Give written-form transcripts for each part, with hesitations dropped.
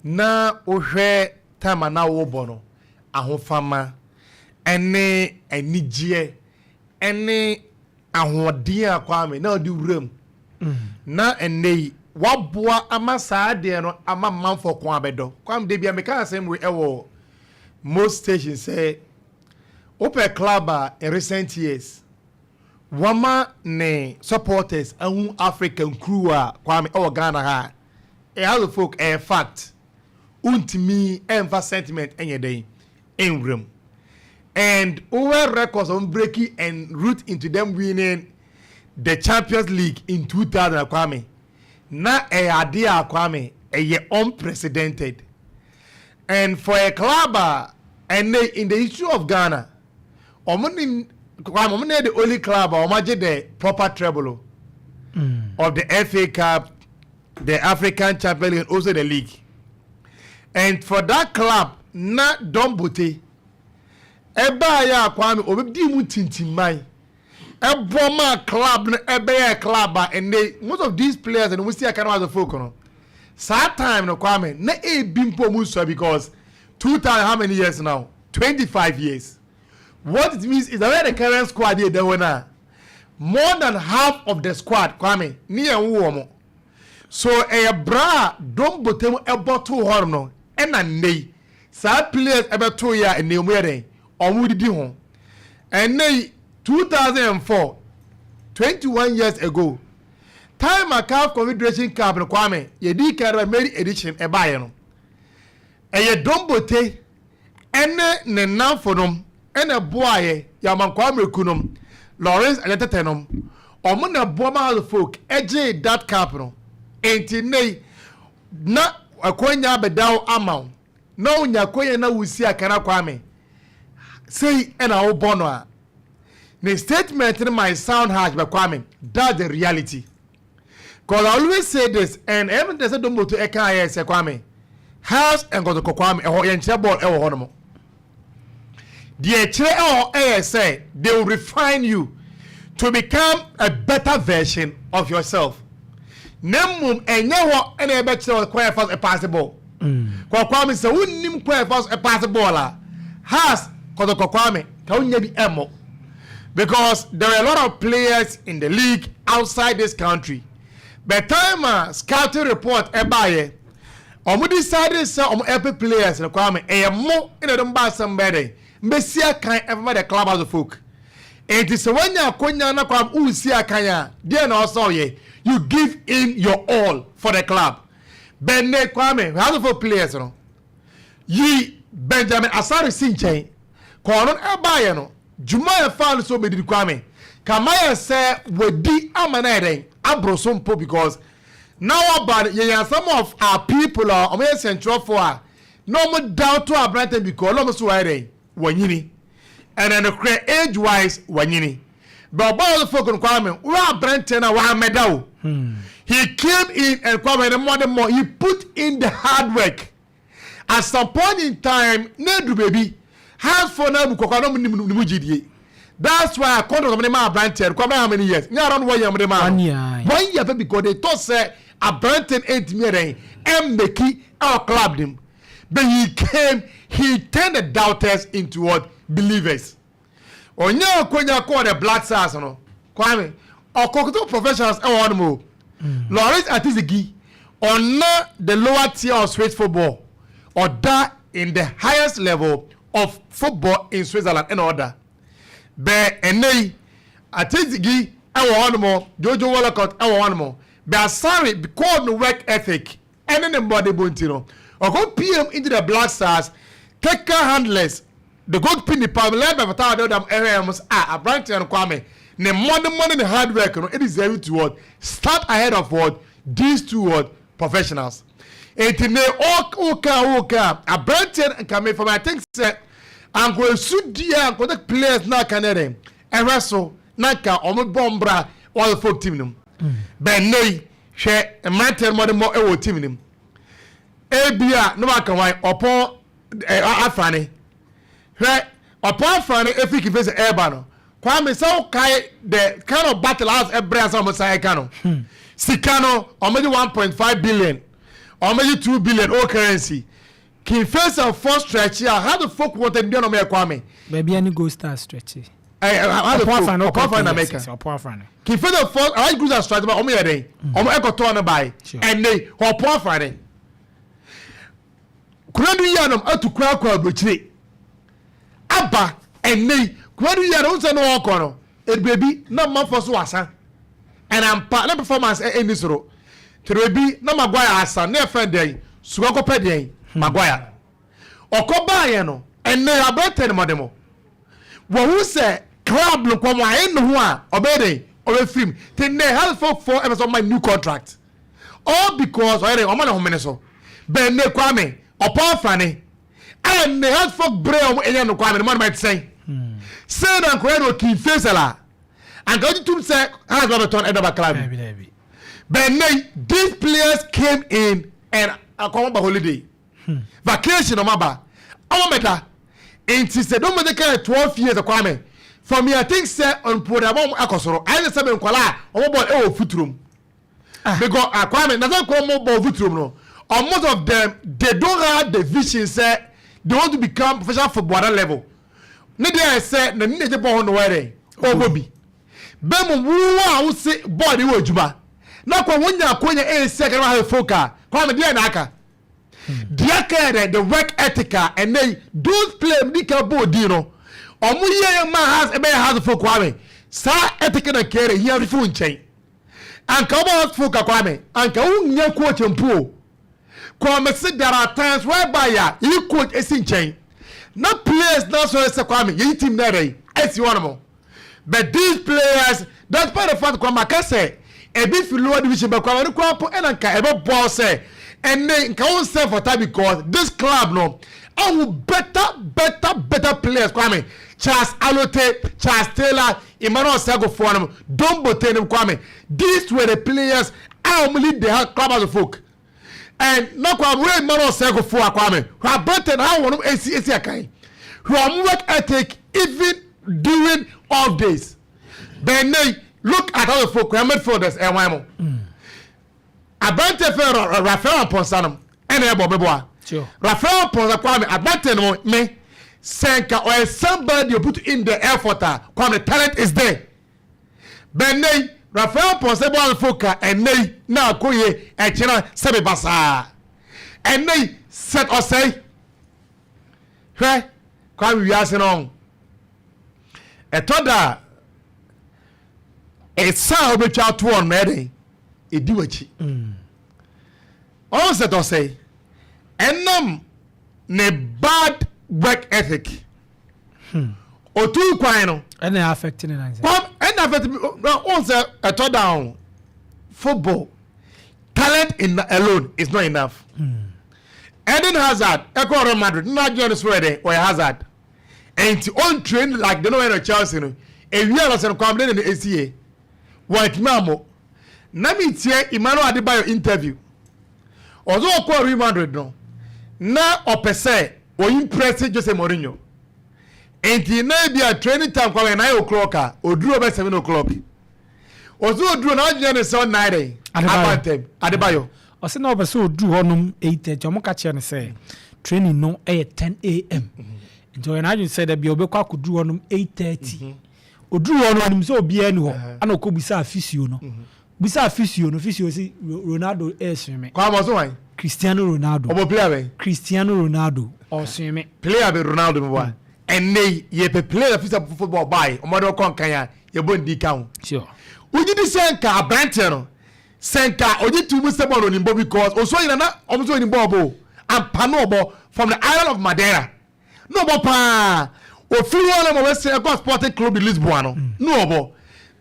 Na wohwɛ time a na wobɔ no, ahofama ɛne anigyeɛ ɛne ahoɔden a, Kwame, na ɔde wuram na ɛnɛ yi waboa ama saa adeɛ no ama manfoɔ kɔn abɛdɔ. Kwame, de bia meka asɛm wei ɛwɔ most stations sɛ wopɛ club a in recent years wama ne supporters ahu African crew a, Kwame, ɛwɔ Ghana ha ɛ Hearts of Oak. Ɛyɛ fact, wontumi ɛmfa sentiment ɛnyɛ dɛn ɛnwuram, and wowɛ records on breaking and route into them winning the Champions League in 2000, Kwame, na ɛyɛ adeɛ a, Kwame, ɛyɛ unprecedented. And for a club a ɛnɛ in the history of Ghana, ɔmo ne, Kwame, ɔmo ne the only club a ɔmo agye the proper treble o of the FA Cup, the African Champions League and also the league. And for that club na Don Bortey ɛbaa yɛ a, Kwame, obi di mu tintimman ɛbɔ maa club no ɛbɛyɛ club a ɛnɛ most of these players ɛna wɔn si aka no as a folk no saa time no, Kwame, na ebi mpo mu nsua because 2000, how many years now? 25 years. What it means is that when the current squad yɛ dɛwɔ na more than half of the squad, Kwame, ne yɛn wo wɔn so ɛyɛ bra a Don Bortey mu ɛbɔ to hɔ no ɛna nne yi saa players ɛbɛto yi a ɛnɛ mu yɛ dɛ ɔmo didi ho. Ɛnɛ yi 2004, 21 years ago, time a CAF Confederation Cup no, Kwame, yɛdi kan bɛ maiden edition ɛbaayɛ no, ɛyɛ Don Bortey ɛne ne namfo nom ɛna boayɛ Yamankwa Amereku nom, Lawrence Ɛdɛtɛtɛ nom, ɔmo na boa ma Hearts of Oak ɛgye that cup no. Nti ne yi na akonya abɛda ama wo na onya akonya na wusi akana, Kwame, sei ɛna wobɔ no a ne statement no might sound harsh, but Kwame, that's the reality, 'cause I always say this and every day sɛ Don Bortey ɛka ayɛ sɛ, Kwame, Hearts and Kɔtɔkɔ, Kwame, ɛhɔ yɛn kyerɛ ball ɛwɔ hɔ nom deɛ kyerɛ ɛwɔ ɛyɛ sɛ they will refine you to become a better version of yourself. Na mmom ɛnyɛ hɔ ɛna ɛbɛkyerɛ kwan ɛfa so ɛpass ball kɔ. Kwame, sɛ wonnim kwan ɛfa so ɛpass ball a, Hearts, Kɔtɔkɔ, Kwame, ka wonya bi ɛmmɔ, because there are a lot of players in the league outside this country. But time a scouting report ɛbaayɛ, ɔmo decide sɛ ɔmo ɛpɛ players no, Kwame, ɛyɛ mo ɛna ɛde mo ba asɛm bɛyɛ dɛ mbɛsi akan ɛfɛma the club Hearts of Oak. Eti sɛ wanya akonya na, Kwame, wusi akan a, deɛ na ɔsɛ ɔyɛ, you give in your all for the club. Bɛnne, Kwame, Hearts of Oak players no yi Benjamin Asare si nkyɛn kɔɔno ɛbaayɛ no dwuma yɛ fa no so obedidi, Kwame, kama yɛ sɛ wadi ama na yɛ dɛn aboro so mpo, because na waba yɛyɛ some of our people a ɔmo yɛ sɛnkyerɛfoɔ a na ɔmo down to aberante because ɔmo so wɔyɛ dɛn wɔnyini, ɛna nokorɛ age wise wɔnyini, but ɔbaa ɔmo folk no, Kwame, wọ́n aberante na wɔamɛda o. He came in and, Kwame, the more the more he put in the hard work, at some point in time na edu beebi Hearts foɔ na abu kɔkɔ na ɔmo nim ne mu gyidie. That's why contract ɔmo de ma aberante no, Kwame, how many years nye? Around one year ɔmo de ma no. One year. One year pɛ, because they thought sɛ aberante no ntumi yɛ dɛn ɛmmeki ɛwɔ club nim. But he came, he turned the doubters into what? Believers. Onye akonya kɔɔ the Black Stars no, Kwame, ɔkɔkɔtɔ professionals ɛwɔ hɔ nom o. Lawrence Atizigi ɔna the lower tier of Swiss football, ɔda in the highest level of football in Switzerland ɛna ɔda bɛɛ. Ɛnɛ yi Atizigi ɛwɔ hɔ nom, Jojo Wollacott ɛwɔ hɔ nom, bɛɛ Asare, because no work ethic ɛne ne mbɔde nti no ɔkɔ pm into the Black Stars technical handlers, the goalkeeping department led by Fatawu Adodam ɛhwɛ ɛmo a aberanteɛ no, Kwame, ne mmɔde ne hard work no, it is very to what start ahead of what these two what professionals. Eti ne ɔka ɔka aberanteɛ no nka me fam, I think sɛ ankoesu di a nkɔtɛ players na aka ne dɛ ɛhwɛ so na nka ɔmo bɔ mbra wɔyɛ folk team no mu. Bɛn ne yi hwɛ mmeranteɛ no mmɔde mmɔ ɛwɔ team no mu ebia ne waka wan ɔpɔn ɛ afane hwɛ ɔpɔn afane efi kife sɛ ɛɛba no, Kwame, sɛ ɔkae the kind of battle as ɛbrɛ asa ɔmo san ɛka no sika no, ɔmo de 1.5 billion. Ɔmo bɛgye 2 billion old currency. King Faisal for stretch a Hearts of Oak wanted deɛ na ɔmo yɛ, Kwame. Baabi ani Gold Star stretch. Ɛɛ, Hearts of Ɔpɔn Oak afa no. Ɔpɔn afa na America. Ɔpɔn afa no. King Faisal for Alhaji Grusah stretch ba, ɔmo yɛ dɛn? Ɔmo ɛkɔtɔɔ no bae. Ɛnɛ ɔpɔn afa ne Konadu yi anam atu kura akɔ aburokyire aba. Ɛnɛ yi Konadu yi anam sɛ no ɔkɔ no ebebi na mmanfoɔ so wasa, ɛna mpa na performance ɛni soro tẹ̀rẹ̀ bi na Maguire asa ne ɛfɛn deɛ sukuu akɔpɛ deɛ Maguire ɔkɔ baayɛ no. Ɛnɛ aberɛtɛ ne mɔde mo wɔn ho sɛ club no kɔn mu ayɛ ne ho a ɔbɛyɛ dɛ ɔbɛfirim te nɛ Hearts of Oak ɛbɛ sɛ ɔma new contract, all because ɔyɛ dɛ ɔma ne homene so bɛn ne Kwame Ɔpɔn Afrane a ne Hearts of Oak brɛ ɔmo ɛnyɛ no. Kwame ne mo anam ɛte sɛn sɛ na nkɔyɛ no King Faisal a anka ɔgye tum sɛ Hearts ba bɛtɔn ɛdaba club. Dabi, dabi. Bɛn ne these players came in and akɔmɔ ba holiday vacation, ɔmo aba, ɔmo mɛta. Nti sɛ dɔm de ka 12 years, Kwame, for me, I think sɛ mpɔdabɔ ɔmo akɔ soro ayɛ sɛ sɛ nkɔla a ɔmo bɔ ɛwɔ futurom because, ah, Kwame, na sɛ nkɔla ɔmo bɔ futurom no, most of them, they don't have the vision sɛ they want to become professional footballer level. Ne deɛ yɛ sɛ na ne na gye bɔ hɔ no wɔyɛ dɛ ɔbɔ bi bɛn mu wo a wose bɔɔl de wɔ adwuma na kɔ wonya akonya ɛyɛ sɛ kɛnɛ ha folk a. Kwame, deɛ na aka deɛ aka yɛ dɛ the work ethic a ɛnɛ yi those play di ka bɔ odi no ɔmo yɛ ma Hearts ɛbɛyɛ Hearts of Oak. Kwame, saa ethic na kɛrɛ hia fi wo nkyɛn anka wɔbɔ Hearts of Oak. Kwame, anka wonya coach mpo o. Kwame se there are times whereby a yi coach esi nkyɛn na players na sɔrɔ sɛ Kwame yɛyi team na yɛrɛ esi hɔ nom. But these players, despite the fact, Kwame, aka sɛ ebi fi lower division bɛ, Kwame, no kura po ɛna nka ɛbɛ bɔ sɛ ɛnɛ nka wɔn sɛ for time because this club no ahu better, better, better players. Kwame, Charles Alote, Charles Taylor, Emmanuel Segofoɔ nom, Don Bote nom, Kwame, these were the players a wɔn lead the club Hearts of Oak. And na Kwame wey Emmanuel Segofoɔ a, Kwame, hwɛ aberante na ha wɔn esi akan, hwɛ wɔn work ethic even during off days. Bɛnɛ look at how the folk midfielders ɛwan mo aberante fɛ Rafael Aponsa nom ɛna ɛbɔ bɛbɔ a Rafael Aponsa. Kwame, aberante no me sɛ nka ɔyɛ somebody you put in the effort a, Kwame, talent is there. Bɛnɛ Rafael Aponsa bɔ alifo ka ɛnɛ na akoye ɛkyerɛ sɛbi basaa. Ɛnɛ sɛ ɔsɛe hwɛ, Kwame, wiase no ɛtɔ da ɛsa a wobɛtwa atoɔ no ɛdɛn ɛdi w'akyi. Ɔn sɛ tɔsɛe ɛnam ne bad work ethic otu kwan no. Ɛna affect ne nan sɛ. Kwam ɛna affect ɔn sɛ ɛtɔ down football talent in alone is not enough. Eden Hazard ɛkɔ Real Madrid nna adwene no so yɛ dɛ ɔyɛ Hazard nti on train like de no ɔyɛ no Chelsea no ewia no sɛ no. Kwam de ne esi yɛ wɔntumi amɔ na mi tie Emmanuel Adebayo interview. Ɔdze ɔkɔ Real Madrid no na ɔpɛ sɛ ɔyi impress Jose Mourinho nti na ebi a training time, Kwame, 9 o'clock a oduro bɛ 7 o'clock. Ɔdze oduro na adwene ne sɛ ɔnan dɛ Adebayo. Abantɛm Adebayo. Ɔsɛ na ɔpɛ sɛ ɔduru hɔnom 8:30. Ɔmo ka kyerɛ no sɛ training no ɛyɛ 10 a.m. nti ɔyɛ n'adwene sɛ dɛbi ɔbɛkɔ akɔduru hɔnom 8:30. Ɔduru hɔ no, ɔnim sɛ obiara ni hɔ, ana ɔkɔ bisa physio no, bisa physio no, physio si Ronaldo ɛɛsweme. Kwame, ɔso wan? Cristiano Ronaldo. Ɔbɔ player bɛn? Cristiano Ronaldo ɔsweme. Player bɛ Ronaldo mi wa ɛnɛ yi yɛpɛ player fi sɛ football baa yi ɔmɔde ɔkɔ nkan a yɛbɔ ndi ka ho. Wogye di sɛ nka aberanteɛ no sɛ nka ogye tu mu sɛ bɔɔl onim bɔ because osuo nyina na ɔmo nso onim bɔɔl bɔ ampa no ɔbɔ from the island of Madeira na ɔbɔ paa. Ofiri hɔ na ma wɔsɛ ɛkɔ Sporting Club de Lisboa no na ɔbɔ,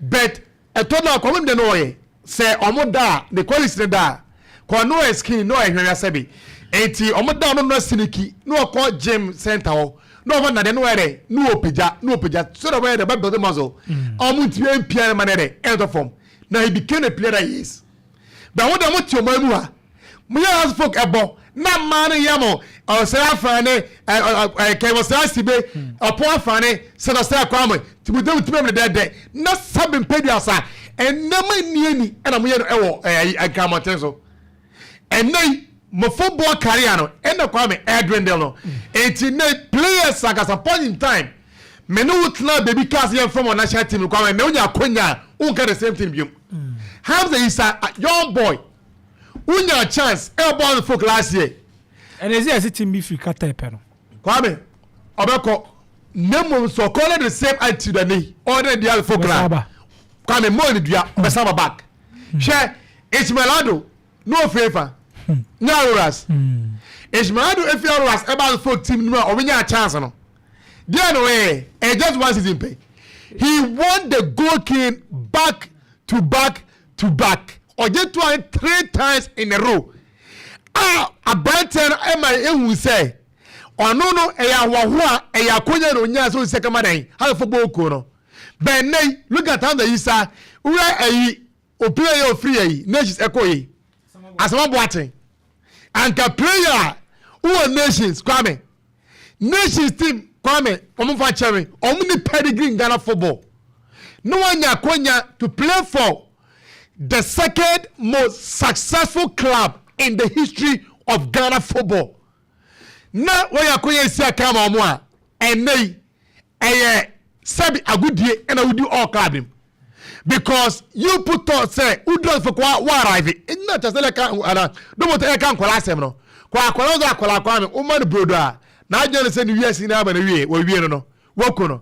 but ɛtɔ da kɔmi de no ɔyɛ sɛ ɔmo da a ne quality ne da a kɔ no ɔyɛ skin na ɔyɛ hwɛhwɛ sɛbi eti ɔmo da no na siniki na ɔkɔ gym center hɔ na ɔbɔ nade na ɔyɛ dɛ na ɔpagya na ɔpagya so that ɔbɛyɛ dɛ ɔbɛ build muscle. Ɔmo ntumi mpia ne ma ne dɛ ɛntɔ fam na he became a player that he is. But wo de mo te ɔmo mu ha mo yɛ Hearts of Oak ɛbɔ na mmaa no yɛ mo ɔsɛ afa ne ɛ ɛ kɛ ɔsɛ asibe ɔpɔ afa ne sɛ ɔsɛ akɔ ama tìmùtìmù tìmù ɛmɛ dɛdɛ na sabi mpɛduasa ɛnɛma nnieni ɛna mo yɛ no ɛwɔ ɛɛ nkamɔten so ɛnɛ yi. Mo football career no ɛna Kwame ɛdwendel no. Eti ne players akasa point in time me ne wo tena baabi kaa sɛ yɛmfrɛ mo national team no, Kwame, na wonya akonya a wonka the same thing biom. Hamza Isa, young boy, wonya chance ɛbɔ on folk last year. Ɛna ɛsɛ yɛsɛ team bi firi Qatar pɛ no. Kwame, ɔbɛkɔ ne mmom sɛ ɔkɔ ne the same attitude ani ɔne de ade folk la. Kwame mo ne dua ɔbɛsan ba back. Hwɛ Ismail Ado na ofiri fa ne Auroras. Ismail Ado efi Auroras ɛba folk team no mu a ɔbɛnya chance no deɛ na ɔyɛ ɛ just one season pɛ, he won the Goal King back to back to back. Ɔgye to an three times in a row a aberanteɛ no ɛma ehu sɛ ɔno no ɛyɛ ahoahoa, ɛyɛ akonya na onya sɛ osɛ kama dan halefo bɔ okuo no bɛn. Nne look at Hamza Yisa wura ɛyi o, player yɛ ofiri ɛyi Nations ɛkɔ yi, Asama Boateng, anka player a wowɔ Nations, Kwame, Nations team, Kwame, wɔn fa kyɛn wɔn ni pedigree in Ghana football no, wanya akonya to play for the second most successful club in the history of Ghana football na wɔyɛ akonya esi aka ma wɔn a ɛnɛ yi ɛyɛ sɛbi agodie ɛna wodi all club nim because you put thought sɛ wodura fo kɔ wa arrive nna kyɛ sɛ ɛka ana domo tɛ ɛka nkɔla asɛm no kɔ akɔla sɛ akɔla. Kwame, woma no brodo a n'adwene no sɛ ne wiase nyinaa aba na wie wɔwie no wɔko no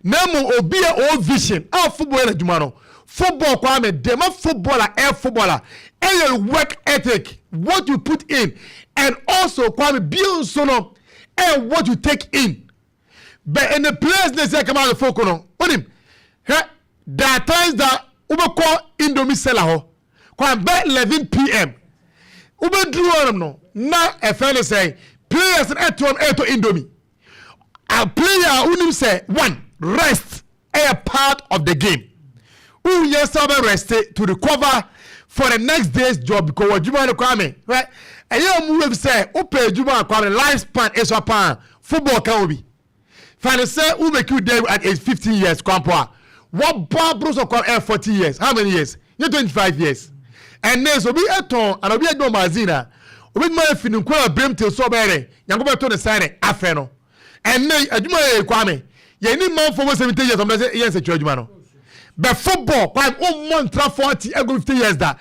na mu obi a ɔwɔ vision a football yɛ n'adwuma no. Football, Kwame, dema football a ɛyɛ football a ɛyɛ work ethic, what you put in, and also, Kwame, bio nso no ɛyɛ what you take in. But in the players ne sɛ kama folk no onim hwɛ, there are times that wobɛkɔ Indomie seller hɔ kwan bɛ 11 p.m., wobɛduru hɔnom no na ɛfɛ ne sɛ players no ɛto hɔ ɛtɔ Indomie. A player a wonim sɛ one rest ɛyɛ part of the game, wonyɛ sɛ wobɛ rest to recover for the next day's job because wɔ adwuma no, Kwame, hwɛ, ɛyɛ ɔmo web sɛ wopɛ adwuma a, Kwame, life span ɛsɔ paa. Football ka wo bi fani sɛ wo make you there at age 15 years kwampo a wɔbɔ aboro so kɔ ɛ 40 years, how many years nye 25 years. Ɛnɛ so obi ɛtɔn ana obi ɛdɔn magazine a obi tuma efi ne nkɔ abirem te so ɔbɛyɛ dɛ nyanko bɛto ne san dɛ afɛ no. Ɛnɛ adwuma yɛ, Kwame, yɛn ni manfo wɔ 70 years ɔmo sɛ yɛn nsɛtwerɛ adwuma no bɛ football. Kwame, ɔmmɔ ntra 40 ɛgo 50 years da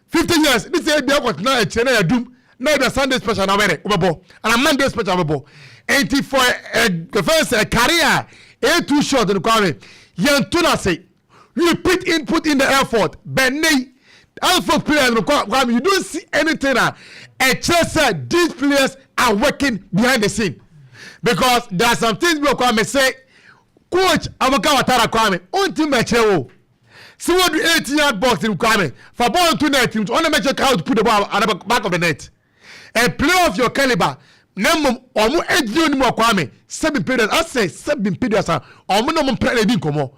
50 years ne sɛ ebi akɔtena akyire na yɛdum na ebi a Sunday special na ɔbɛrɛ ɔbɛbɔ ana Monday special ɔbɛbɔ. Nti for ɛ the first ɛ career ɛ too short no, Kwame, yɛn to na se you put in the effort. Bɛnɛ alpha players no, Kwame, you don't see anything a ɛkyerɛ sɛ these players are working behind the scene because there are some things bi wɔ, Kwame, say coach Abubakar Watara, Kwame, onti mɛkyerɛ wo sɛ wɔdu 18 yard box in, Kwame, fa ball to net, ɔna mɛkyerɛ how to put the ball at the back of the net. A player of your caliber na mmom ɔmo egyina onim wɔ, Kwame, seven periods asɛ 7 periods a ɔmo na ɔmo mpɛ na edi nkɔmɔ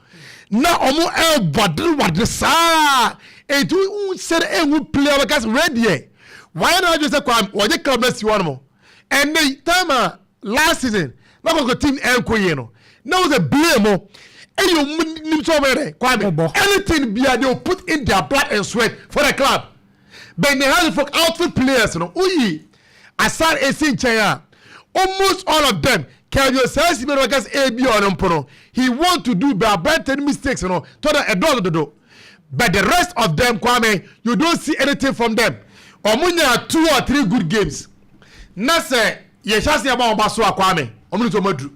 na ɔmo ɛwadere wadere saa etu sɛde ehu player bɛka sɛ ready wayɛ na adwene sɛ, Kwame, wɔgye club na si hɔ nom. Ɛnɛ time a last season na kɔkɔ team ɛnkɔ yie no na wɔn sɛ blame mo ɛyɛ ɔmo nim sɛ ɔmo yɛ dɛ, Kwame, anything bia they will put in their blood and sweat for the club. But the house for outfield players no, oyi asar esi nkyɛn a almost all of them, Kevin Osasi bi na wɔka sɛ ebi ɔno mpo no he want to do, but aberante mistakes no tɔ da ɛdɔɔso dodo. But the rest of them, Kwame, you don't see anything from them. Ɔmo nya two or three good games na sɛ yɛhyɛ ase yɛbɔ wɔn ba so a, Kwame, ɔmo ne sɛ ɔmo aduru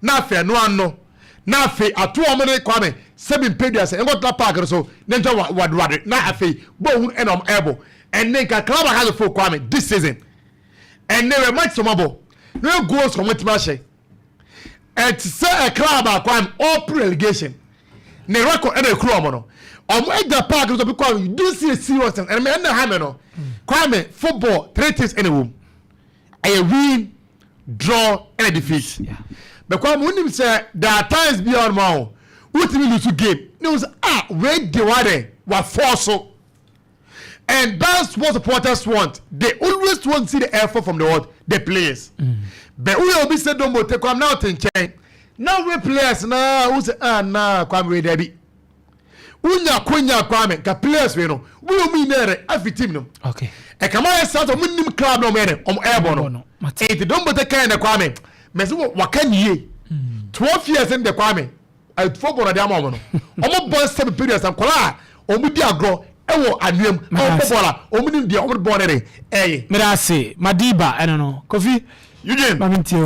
na afei ɛno ano na afei ato wɔn ne, Kwame, sɛbi mpedua sɛ nkɔtena park no so ne ntwa wadewade na afei bɔ ohun ɛna ɔmo ɛbɔ. Ɛne nka club Hearts of Oak, Kwame, this season ɛnɛ wɛ match ɔmo abɔ ne goals ɔmo tuma hyɛ ɛte sɛ ɛ club a, Kwame, all pre relegation ne record ɛna ekuru ɔmo no ɔmo ɛda park no so bi. Kwame, you do see a serious thing ɛna ɛna ha mi no, Kwame, football three things ɛna wɔm ɛyɛ win, draw ɛna defeat. But Kwame, wonim sɛ there are times bi a ɔmo a wotumi lose game ne wo sɛ ah, wei de wa de wa force so, and that's what supporters want. They always want to see the effort from the what, the players. But woyɛ obi sɛ Dombo te, Kwame, na ɔte nkyɛn na we players na wo sɛ ah na Kwame wei dabi wonya konya, Kwame, nka players wei no woyɛ ɔmu nyinaa yɛrɛ afi team no. Ɛkama yɛ saa sɛ ɔmo nim club na ɔmo yɛ dɛ ɔmo ɛɛbɔ no. No, mate. Eti Don Bortey kan de, Kwame, mɛsi wɔ waka nie 12 years n de, Kwame, football na de ama ɔmo no, ɔmo bɔ 7 periods, nkɔla a ɔmo di agorɔ ɛwɔ anwea mu, ɔmo bɔ bɔɔl a ɔmo nim deɛ ɔmo de bɔɔl ne de ɛyɛ. Meda ase, Madiba. Ɛno no, Kofi. Eugene. Mame ntie.